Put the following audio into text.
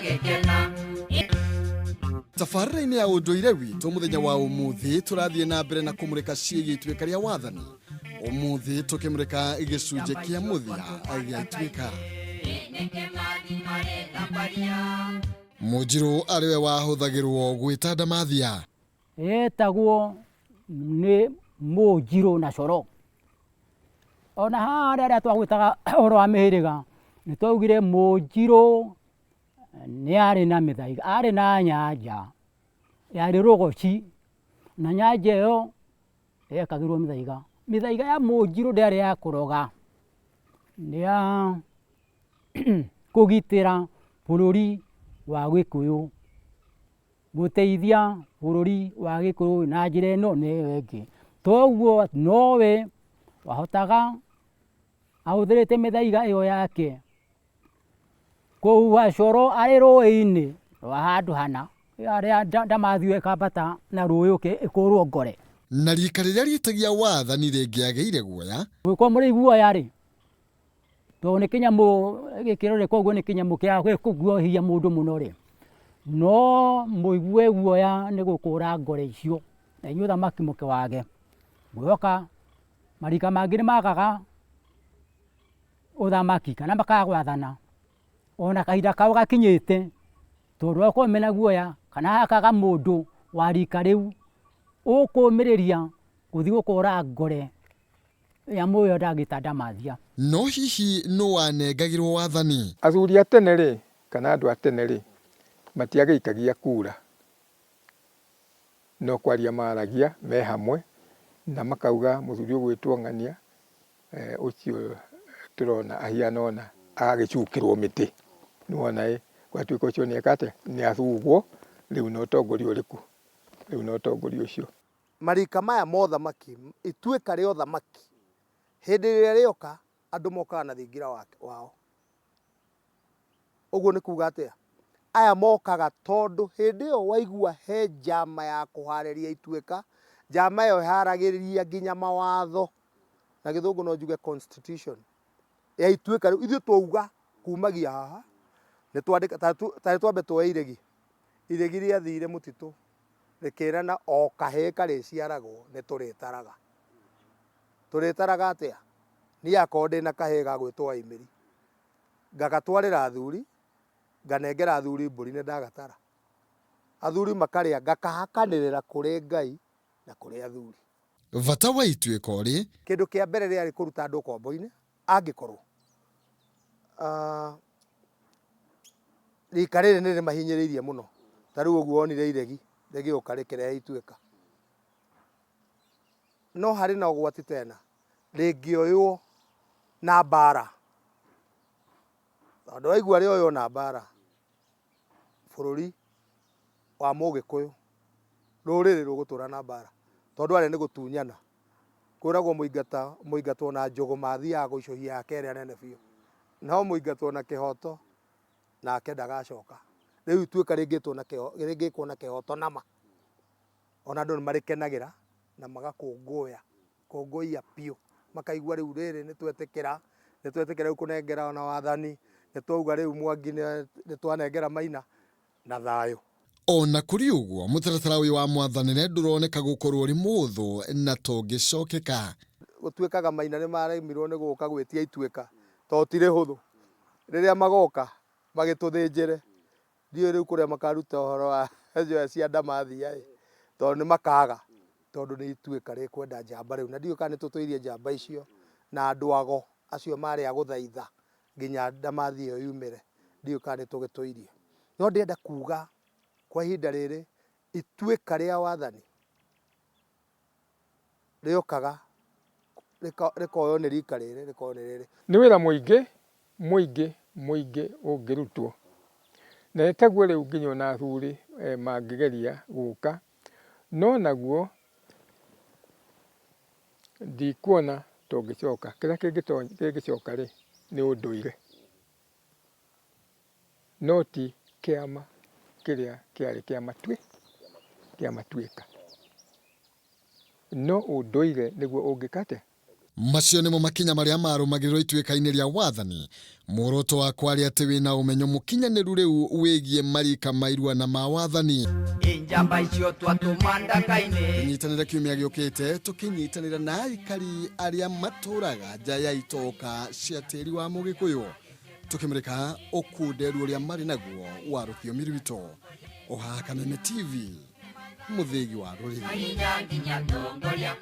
Magĩkena. Tabarĩra-inĩ ya ũndũire witũ mũthenya wa ũmũthĩ tũrathiĩ na mbere na kũmũrĩka ciĩgiĩ ituĩka rĩa wathani. Ũmũthĩ tũkĩmũrĩka gĩcunjĩ kĩa mũthia gĩa ituĩka. Mũnjirũ arĩwe wahũthagĩrwo gwĩta ndamathia. Etagwo nĩ mũnjirũ na coro. Ona harĩa rĩrĩa twagwetaga ũhoro wa mĩhĩrĩga, nĩ twaugire mũnjirũ nĩ arĩ na mĩthaiga, arĩ na nyanja yarĩ rũgoci, na nyanja ĩyo yekagĩrwo mĩthaiga. Mĩthaiga ya mũnjirũ ndĩarĩ ya kũroga, nĩ ya kũgitĩra bũrũri wa gĩkũyũ. Gũteithia bũrũri wa gĩkũyũ na njĩra ĩno na ĩyo ĩngĩ. Toguo nowe wahotaga ahũthĩrĩte mĩthaiga ĩyo yake kũhuha coro arĩ rũĩ-inĩ rwa handũ hana, harĩa ndamathia ĩyo ĩkambata na rũĩ yũke ĩkũrwo ngore. Na rika rĩrĩa rĩtagia wathani rĩngĩagĩire guoya. Mũngĩkorwo mũrĩ iguoya rĩ, Tondũ nĩ kĩnyamũ gĩkĩroreka ũguo nĩ kĩnyamũ kĩa kũguoyohia mũndũ mũno rĩ, no mũigue guoya nĩ gũkũra ngore icio, na inyuĩ ũthamaki mũkĩwage. Ngwĩhoka marika mangĩ nĩ magaga ũthamaki kana makaga gwathana ona kahinda kao gakinyĩte, tondũ wa gũkorwo mena guoya kana hakaga mũndũ wa rika rĩu ũkũmĩrĩria gũthiĩ gũkũra ngore. Nyamũ ĩyo ndangĩta ndamathia. No hihi nũ wanengagĩrwo wathani? Athuri a tene-rĩ, kana andũ a tene-rĩ, matiagĩikagia kura, no kwaria maragia me hamwe, na makauga mũthuri ũgwĩtwo ng'ania, ũcio tũrona ahiana ũna, agagĩcukĩrwo mĩtĩ, nĩwona ĩ, gũgatuĩka ũcio nĩeka atĩa, nĩathugwo, rĩu na ũtongoria ũrĩkũ, rĩu na ũtongoria ũcio. Marika maya ma ũthamaki, ituĩka rĩa ũthamaki, hĩndĩ ĩrĩa rĩoka, andũ mokaga na thingira wao. Ũguo nĩ kuga atĩa? Aya mokaga tondũ hĩndĩ ĩyo waigua he njama ya kũharĩria ituĩka, njama ĩyo ĩharagĩrĩria nginya mawatho, na gĩthũngũ no njuge constitution ya ituĩka rĩu. Ithuĩ twauga kumagia haha, nĩ twandĩka, ta twambe tuoe iregi. Iregi rĩathire mũtitũ rĩkĩrana o kahĩĩ karĩciaragwo nĩ tũrĩtaraga. Tũrĩtaraga atĩa? Niĩ akorwo ndĩna kahĩĩ gagwĩtwo Waimĩri, ngagatwarĩra athuri, nganengera athuri mbũri nĩ ndagatara. Athuri makarĩa, ngakahakanĩrĩra kũrĩ Ngai na kũrĩ athuri. Bata wa ituĩka ũrĩ. Kĩndũ kĩa mbere rĩarĩ kũruta andũ ũkombo-inĩ, angĩkorwo rika rĩrĩ nĩ rĩmahinyĩrĩirie mũno, ta rĩu ũguo wonire iregi rĩgĩũka rĩkĩrehe ituĩka. No harĩ na ũgwati tena, rĩngĩoywo na mbara, tondũ waigua rĩoywo na mbara, bũrũri wa mũgĩkũyũ, rũrĩrĩ rũgũtũra na mbara, tondũ arĩa nĩ gũtunyana. Kwĩragwo mũingata mũingatwo na njũgũma athiaga gũicũhia yake ĩrĩa nene biũ, no mũingatwo na kĩhoto nake ndagacoka. Rĩu ituĩka rĩngĩtwo na rĩngĩkwo na kĩhoto nama, ona andũ nĩ marĩkenagĩra na magakũngũya, kũngũiya biũ, makaigua rĩu rĩrĩ nĩ twetĩkĩra, nĩ twetĩkĩra rĩu kũnengera ona wathani, nĩ twauga rĩu Mwangi nĩ twanengera Maina. na thayũ. O na kũrĩ ũguo, mũtaratara ũyũ wa mwathanĩre ndũroneka gũkorwo ũrĩ mũhũthũ na tũngĩcokeka. Gũtuĩkaga Maina nĩ maremirwo nĩ gũka gwĩtia ituĩka tondũ ti rĩhũthũ. Rĩrĩa magoka magĩtũthĩnjĩre, ndiũĩ rĩu kũrĩa makaruta ũhoro wa njoya cia ndamathia ĩ, tondũ nĩ makaga, tondũ nĩ ituĩka rĩkwenda njamba rĩu. Na ndiũĩ kana nĩ tũtũirie njamba icio na andũ ago acio marĩ a gũthaitha nginya ndamathi ĩyo yumĩre, ndiũĩ kana nĩ tũgĩtũirie. No ndĩrenda kuga kwa ihinda rĩrĩ, ituĩka rĩa wathani rĩokaga rĩkoywo nĩ rika rĩrĩ, rĩkoywo nĩ rĩrĩ. Nĩ wĩra mũingĩ, mũingĩ, mũingĩ ũngĩrutwo. Na nĩ taguo rĩu nginya ona athuri mangĩgeria gũka, no naguo Ndikuona tũngĩcoka. Kĩrĩa kĩngĩcoka-rĩ, nĩ ũndũire, no ti kĩama kĩrĩa kĩarĩ kĩa matuĩka. No ũndũire nĩguo ũngĩka atĩa? Macio nĩmo makinya marĩa marũmagĩrĩrwo ituĩka-inĩ rĩa wathani. Muoroto wakwa arĩ atĩ wĩna ũmenyo mũkinyanĩru rĩu wĩgiĩ marika ma irua na ma wathani. Injamba icio twatũma ndaka-inĩ. Tũnyitanĩre kiumia gĩũkĩte tũkĩnyitanĩra na aikari arĩa matũraga nja ya itoka cia tĩri wa Mũgĩkũyũ, tũkĩmũrĩka ũkunderu ũrĩa marĩ naguo wa rũthiomi rwitũ. Ũhaha Kameme TV, mũthĩgi wa rũrĩrĩ. Hinya nginya tongoria.